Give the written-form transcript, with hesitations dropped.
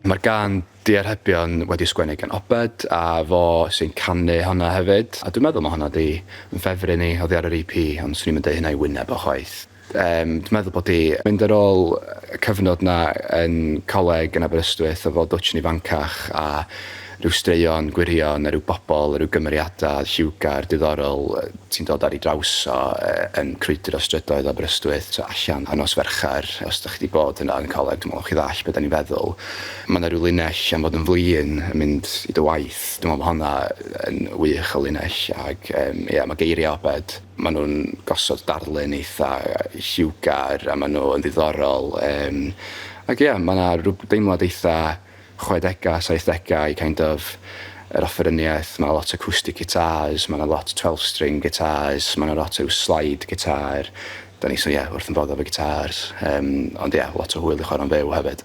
Mae'r gân Diarhebion wedi sgwennu gan Obed a fo sy'n canu honna hefyd. A dwi'n meddwl ma' honna 'di yn ffefryn i oddi ar yr EP, ond swn i'm yn deud hynna i wyneb o chwaith. Yym dwi'n meddwl bod 'di mynd ar ôl y cyfnod 'na yn coleg yn Aberystwyth o fod dwtsh yn ifancach a rhyw straeon gwirion a rhyw bobl a rhyw gymeriadau lliwgar diddorol ti'n dod ar ei draws o yn crwydro strydoedd Aberystwyth tu allan ar nos Fercher. Os dach chi 'di bod yna yn coleg, dwi'n meddwl chi ddallt be' 'dan ni'n feddwl. Ma' 'na ryw linell am fod yn flin yn mynd i dy waith. Dwi'n meddwl ma' honna yn wych o linell ag yym ia ma' geiria' Obed, ma' nhw'n gosod darlun eitha lliwgar a ma' nhw yn ddiddorol yym ag ia ma' 'na rw deimlad eitha chwedegau, saithdegau i kind of yr offeryniaeth. Mae 'na lot o acoustic guitars, mae 'na lot 12 string guitars, mae 'na lot o slide guitar. Da ni so ie, wrth yn bodd efo gitars. Ond ie, lot o hwyl i chwarae'n fyw hefyd.